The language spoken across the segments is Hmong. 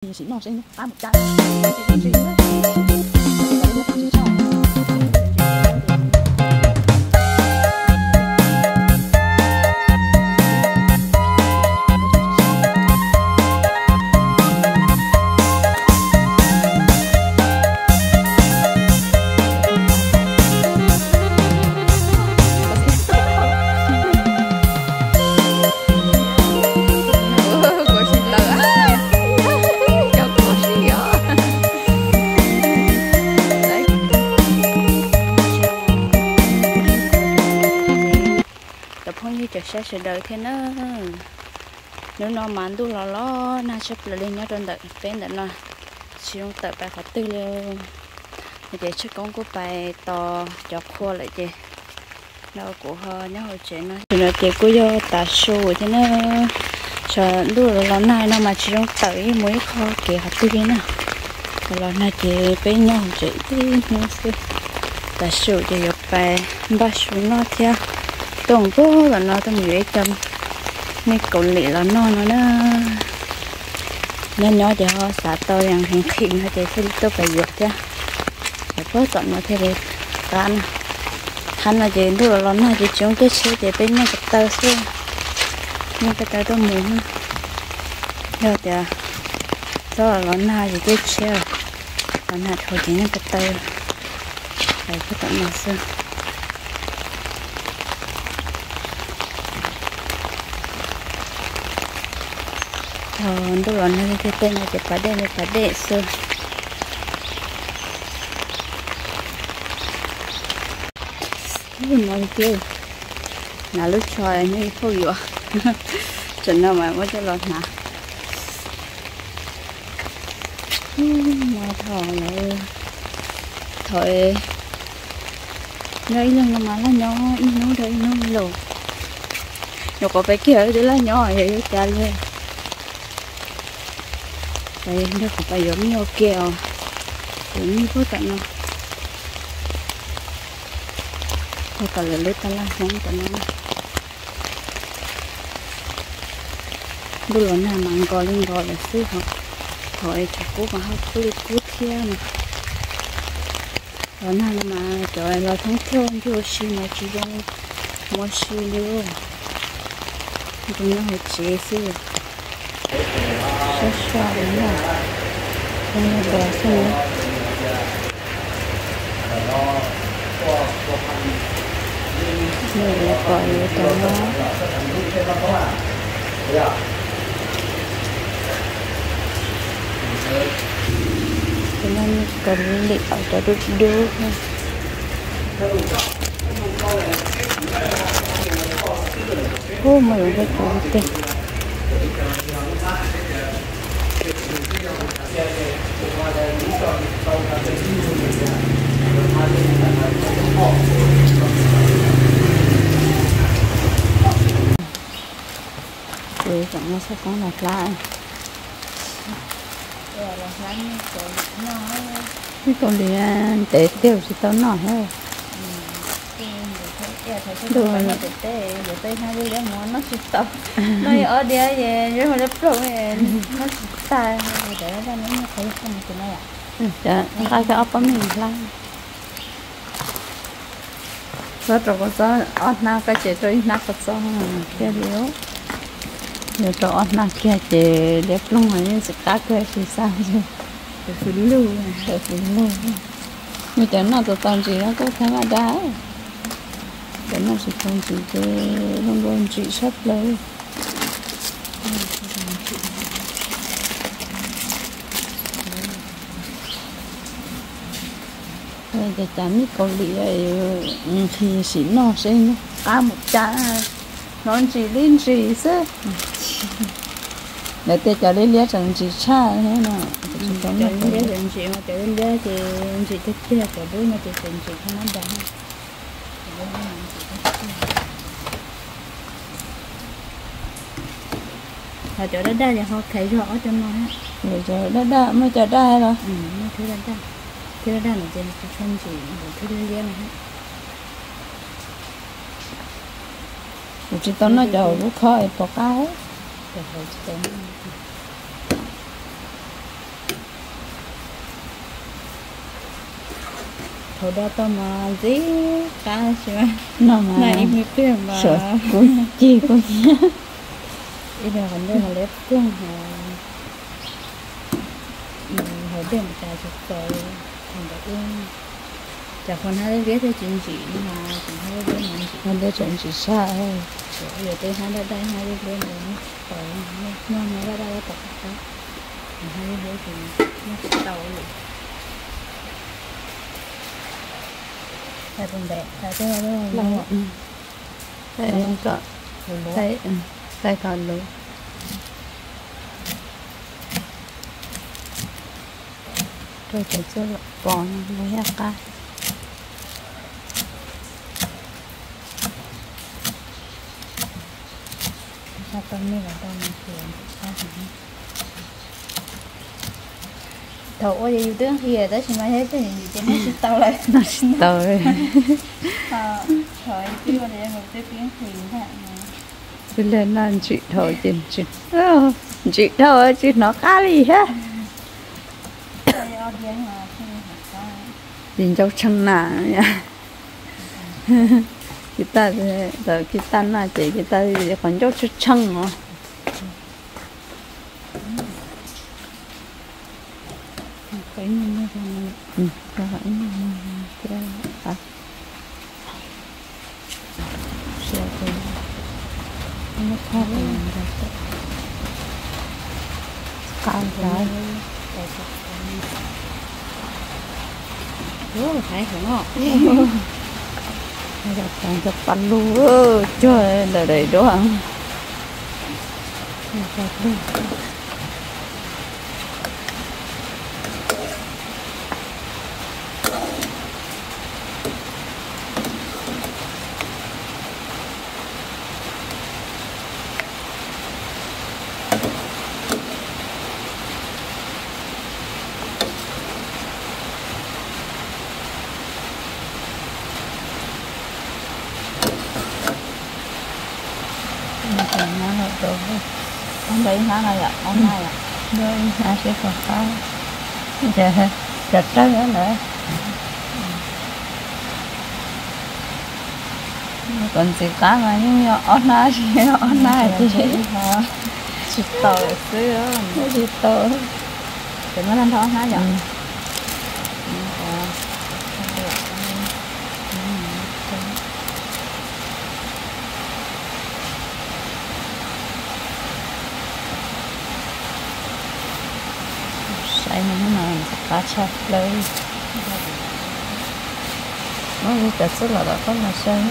Sim noj seb qab mus cas. Cov phooj ywg cov saib sawv daws thiab na. Hnub no mas ntuj los los nag tshaj plaws li nyob rau ntawm peb ntawm no, tsis zoo tawm pais qhov twg li. Ces Tshaj Koob kuj pais tos cov qhua lawm ces no kuv ho nyob hauv tsev no. Tam sim no ces kuj yog tav su thiab na, ntuj los los nag no mas tsis zoo tawm ib mus ib qho kev qhov twg li na. Los nag ces peb nyob hauv tsev ib hnub xwb. Tav su ces yuav pais npaj su noj thiab. Tuaj mus puag tom no tuaj mus yuav ib co me kaus lim los noj no na. Nyob nyob ces ho xav tau yam nqhis nqhis no ces thiaj li tuaj pais yuav thiab. Pais puag tom no thiaj li qab na. Qab no ces ntuj los los nag ces tsis zoo caij tsheb ces peb nyob ko taw xwb. Nyob ko taw tuaj mus na. Yog tias txhob los los nag ces caij tsheb, los nag dhau ces nyob ko taw. Pais puag tom no xwb. Thaum ntuj los nag tej no ces pas dej li pas dej xwb. Ub, no tiag, hnav lub tsho nyob ib phauj yuav. Tsam no mas muab coj los hnav. No thaum lawv, thaum nyob ib leeg no mas laj nyob ib hnub rau ib hnub li lawm. Nyuam qhuav pais kiag twb laj nyob yog yuav cas li. Nrog kuv pais yuav me ua ke os, kuv me puag tom no. Ua kom lawv lub tab laj Hmoob tom no. Ntuj los nag mas nko li nko lawm xwb hos. Thaum es tsaus kub mas ho kub li kub thiab no. Los nag no mas cov los thoob plaws nrug ua si mas tsis zoo mus ua si li. Zoo nyob hauv tsev xwb. Sab sab li no, zoo nyob hauv xwb. Nws yuav kom yuav cov no, cov no kom lim cov dub dub. Ub, muaj lus nrog kuv tiag. Kuv tam no txhob koob los hlab. Ib kaus lim ntev tiag tsis tau noj thiab. Ntuj, noj tsis tau, noj ib ob diav es zoo li ploog, noj tsis tag. Cov nqa kiag ob pob me hlab. Txob rau kua txob ob hnab, koj ces rau ib hnab kua txob kiag li. Yog rau ob hnab kiag ces liab ploog yeej tsis qab kiag tsis xav. Tawm xws lug, tawm xws lug. Muaj cov noj tau tau ntsis no kuj thab maj dag. Cov noj tsis tau ntsis ces zoo nkaus ntsim tshaj plaws. Cas cas me kaus lim nqhis sim noj seb qab mus cas, hnov ntsis li ntsis xwb. Lawv tej cov liab liab tseem ntsim tshaj thiab no. Cov liab liab ces ntsim tiag tiag, cov dub no ces tseem ntsim thab maj dag. Ho cov daj daj ces ho khaiv zog ob cov no. Cov daj daj, muaj cov daj los? Muaj thiab daj daj. Thiab daj daj no ces tsis tshua ntsim, thiab liab liab no. Kuv tsis tau noj cov lub khob es pom qab. Hauv do tau mas ntxim qab tsis mas no mas ib me pliag mas kub cig kub nyiab. Ib pliag qhov ncauj mas liab ploog hos. Hauv dej mas cas tsis txaus, thaum ntawd ub, cas qhov hnab liab liab thiaj tsis ntsim no mas, qhov hnab liab liab mas ntsim, hnab liab tseem ntsim sab, yuav tej hnab daj daj hnab liab liab ntawd muab tsis tau, muab hnab daj daj tom qab, hnab liab liab ces muab tsis tau li. Thaij tus ntev, thaij tej, thaij kom luv. Rau cov txuj lom pom no yog qab. Tau me los tau me kiag. Thaum ua ces yus twb nqhis tab sis mas yog ib tug yim ces noj tsis tau lawm, noj tsis tau. Thaum twb ua ces yog twb pib nqhis ntag. Twb liag noj ntsim dhau ces ntsim dhau tsis hnov qab li thiab. Ces ncau tshee na. Kis taj, thaum kis taj noj ces kis taj qhov ncauj tshee tshee os. Qab ntawd. Cov pas lug cuag ntawm daim duab. Ntawd ib hnab no yom, ob hnab yom, ntawd ib hnab seb puas qab, cov rawg ntawd. Kom ntxim qab mas yeej yog ob hnab, tsis yog ob hnab ces tsis tau lawm xwb, tsis tau. Ces muab nrog ob hnab yom. Saib no, qab tshaj plaws. Muab cov txuj lom tom qab los saib.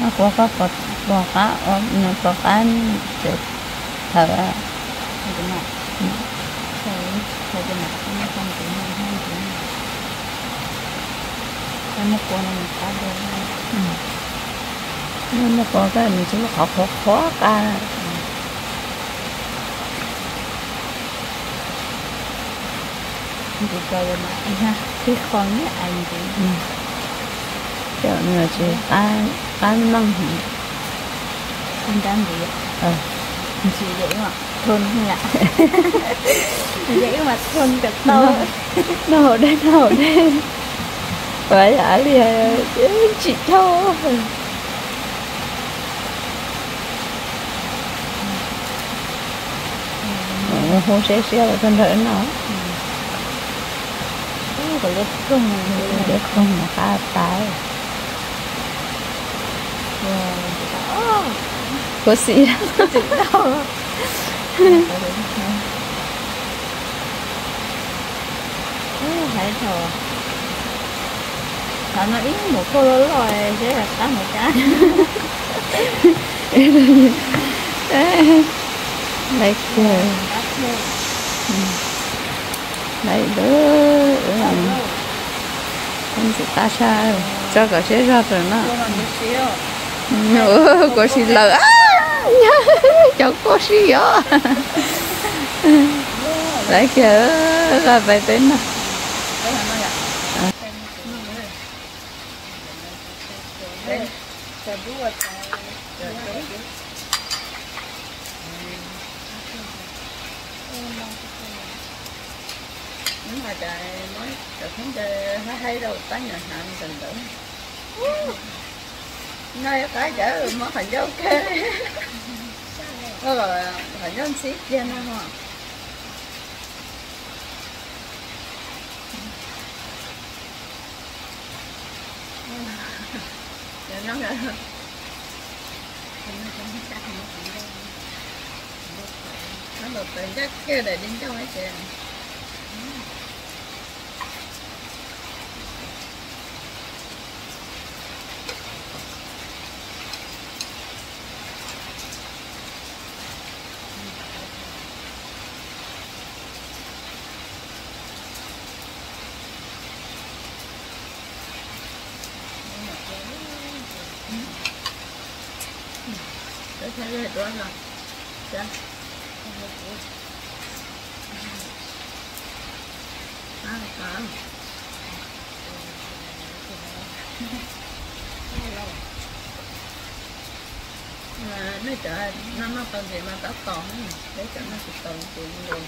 Noj quav koj pom qab, pom qab ces thawm. Muaj quav koj nws tsuas qhov qhuav qhuav qab. Ntxiv tau mas ib hnab tib qho ib ais ntxiv. Cov no tsis qab meej heev. Ib nrab ntxiv, ntxiv ces ib mam thon yom. Ces ib mam thon kom tau. Noj haus dej, noj haus dej. Ua yam li ntsim dhau. Hu siab siab los rau nrad no. Liab ploog, liab ploog no qab tas. Kuv xim. Hais thaum, thaum no ib mus kauj loj loj seb qab mus cas. Laiv kiag. Laiv lawm. Ntxim qab tshaj, tso kom siab zog rau no. Kuv si lawm, cov kuj si os. Laiv kiag, pais peb noj. Hnub no cas muab cov khaub ncaws haib haib rau pab nyuam hnav ntawd ntawd. No ib qab cawv muab qhov ncauj kawg, qhov ncauj ntxhib kiag no ho. Ncaj kiag daim di ncauj ces. Nej cov noj noj tau ntses mas tab tom, peb cov noj tsis tau ntses li.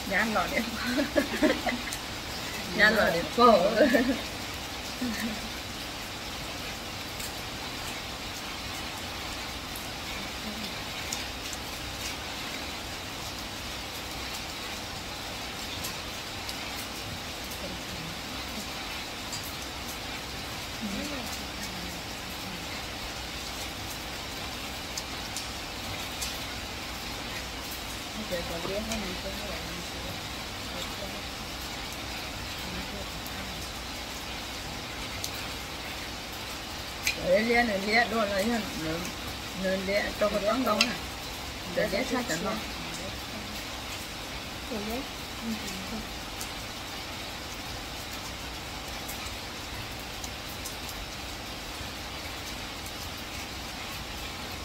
Nyab los, nyab los li pog. Cov liab liab nws liab dua los yog nws liab rau koj txob ntoo na, cov liab tshaj cov no.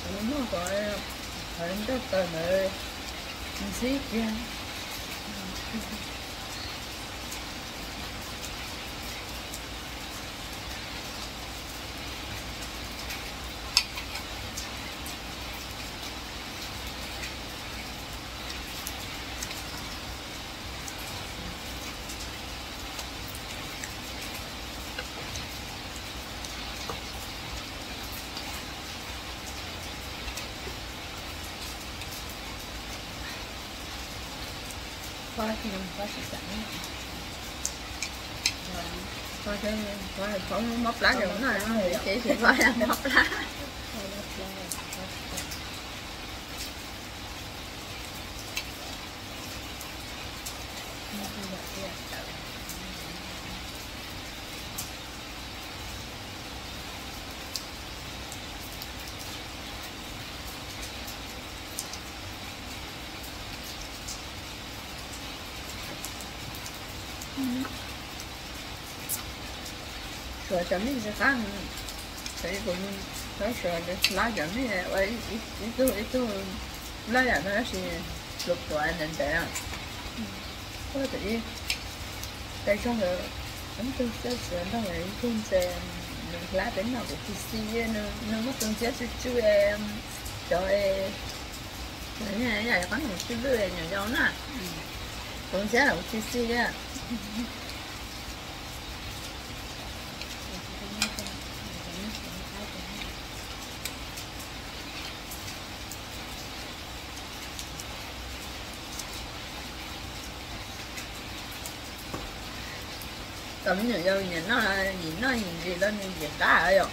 Nws muaj cov qhov ncauj taws ntawd ntxhib kiag. Mob plab, mob plab. Suav cov mij tsis qab, suav ib puas, suav lab cov mij ua ib tug ib tug lab yam no tab sis pluav pluav ntev ntev. Kuv ib tug xwb, suav nrog ib tug ntse, nws hlab peb noj kuv tsis xis, nws muab tus ntxhiab tsw tsw, cov, yam qab nus tsw lwj nyuam yaus na, tus ntxhiab kuv tsis xis. Cov me nyuam yaus nyiam noj, yim noj yim ntsis los nws yim qab yom.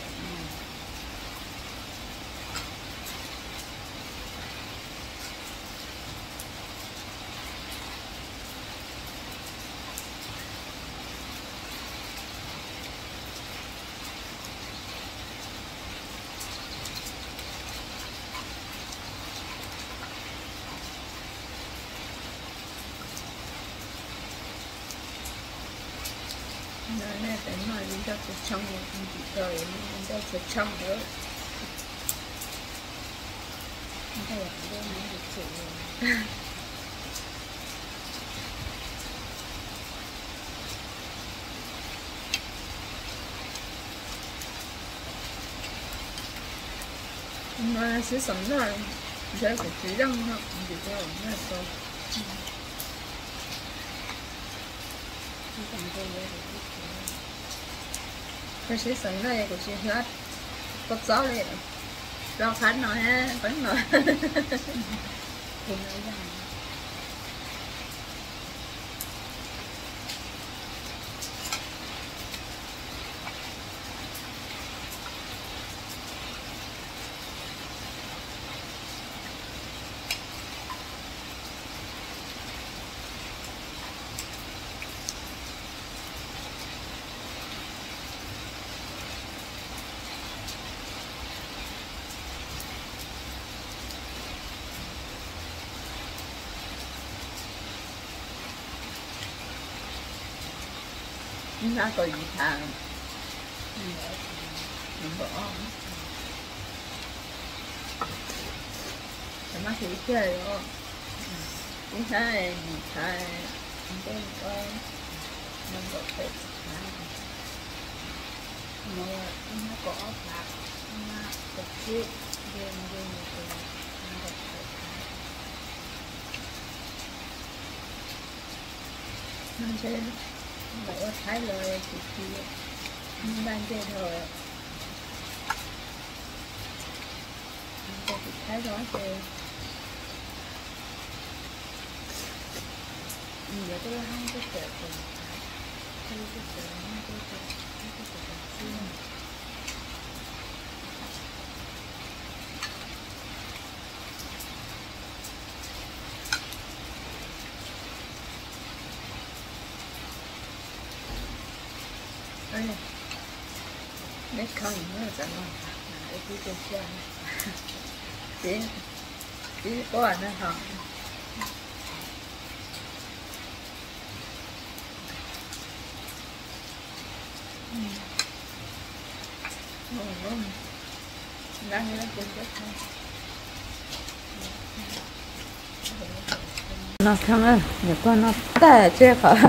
Nej pem noj ib nrauj tshua tshoob, ntxim kawg, nrauj tshua tshoob lawm. Siv xoom noj, ntshe kuv tsis yeej no, ntim tau noj tau. Siv xoom noj kuv tsis hlab kua txob li, rau qhab no thiab qhab no. Ib hnab kaum yim thav, yim nkaum ob, maj ib tiag os. Ib hnab yim thav, nqe ob, nees nkaum peb thav, ib hnab kaum ob thav, ib hnab kaum tsib, nqe nqe nees nkaum peb thav. No ntshe lam ua thaib los tsis tsis npaj ncej dhau. Ua thaib los ces yuav tej laj hab tej cawm, tej cawm tej cawm, tej cawm tsis Neb khaws muab cov no, ib tib cia siab, tib quaj no ho. No kheej, nyuam qhuav noj tag tseg qhov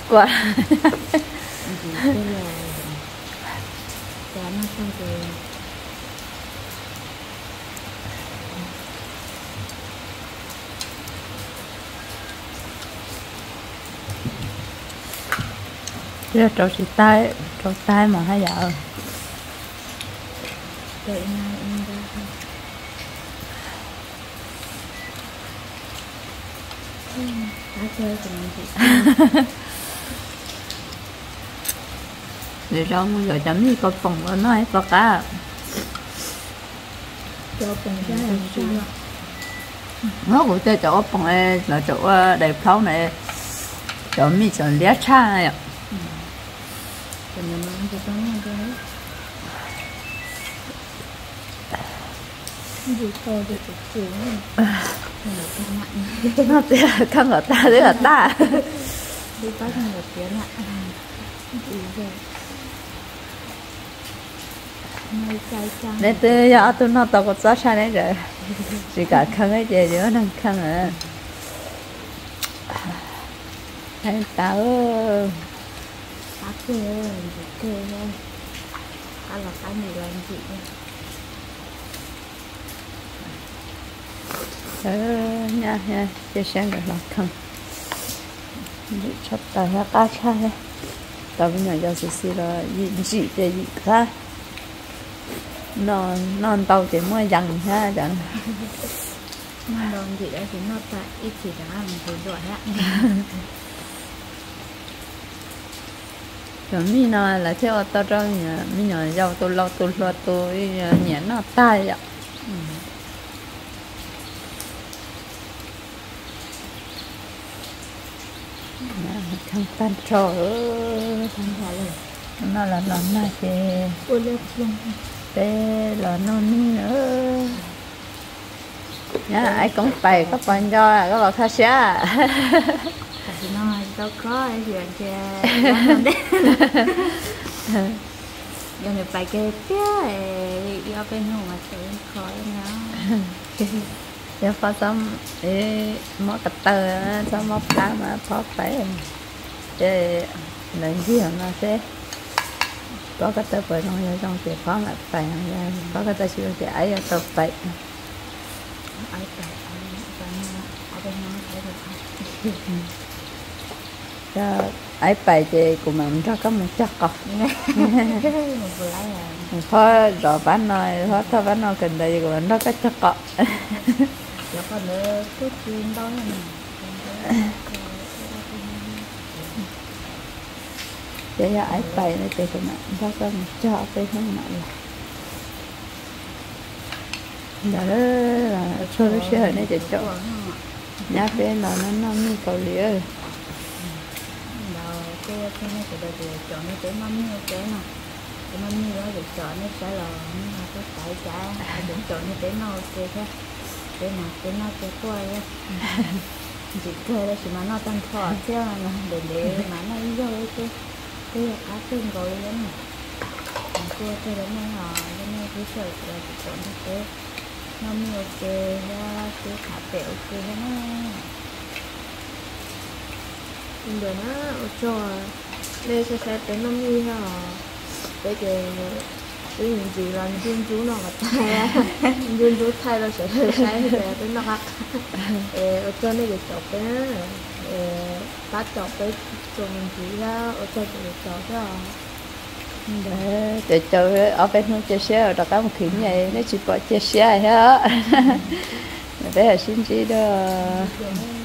kua. Twb yog rau tsis tag, rau tag mas haj yam. Lwm zaus mus yuav cov mij kua poom los noj ib puas qab. Muab kuv tej cov ua poom, lawv cov ua dais plaub na, cov mij cov liab tshaj yom. Noj tias koj nkaum tag twb kom tag. Neb twb yog ob tug noj tau kua txob tshaj neb ntawd, tsis kam kheej ces yuav neeg kheej. Heev tas. Nyab thiab cia siab nkawd los kheej. Ntsim tshaj tawm thiab qab tshaj thiab. Tau me nyuam yaus xis xis los yim ntsim ces yim qab. Noj ntau ces muaj yees thiab cov. Noj ntau ntsim tab sis noj tag ib chim rov qab mus tus duam thiab. Cov mij no lawv thiaj ua tau rau me nyuam yaus tus laus tus hluas tus nyiam noj tag yom. Kheej tag nrho. No los los nag ces peb los noj mij na. Nyab, ais koob pais koj pos nco koj los kho siab. Yog nws pais kiag tiag, ib ob peb hnub mas tseem kho no. Yog kho txhob mob ko taw, txhob mob plab mas phob pais. Ces lawv ncig no seb phob ko taw puas zoo, yog zoo ces phob mam pais, yog phob ko taw tsis zoo ces aib yuav tau pais. Aib pais ces kuv mam nrog koj mus cog qos. Phob zov pab no, phob thauj pab no kawm ntawv ces kuv mam nrog koj cog qos. Ces yog aib pais no ces kuv mam nrog koj mus cog ob peb hnub mam los. Ntawd txhua lub sij hawm nej cov caum nyab peb los noj noj mij Kaus Lim. Ntawd tej txhua nej sawv daws ces caum nej peb noj mij ua ke no. Peb noj mij los ces caum nej saib los nej ho tub taiv cas ces caum nej peb noj ua ke thiab. Peb mas peb noj ces quaj thiab. Ntxim kawg tab sis mas noj tag nrho thiab mas ntev ntev mas noj ib zaug xwb. Twb yog qab kawg nkaus li na. Kuj ua tsaug rau nej os, nej twb txawj los caum nrog peb noj mij ua ke thiab twb tham pem ua ke thiab na. Li ntawd na, ua tsaug nej saib saib peb noj mij thiab os. Peb ces twb ntxim los ntxub ntxub no kom tag, ntxub ntxub thaij rau sawv daws saib tias peb noj qab qab. Es ua tsaug nej cov caum peb na, pab caum peb txuas mus ntxiv thiab ua tsaug cov caum thiab os. Ntawd cov caum ob peb hnub cia siab rov qab mus khwv nyiaj nej tsis pom cia siab thiab. Peb yog sib ntsib dua.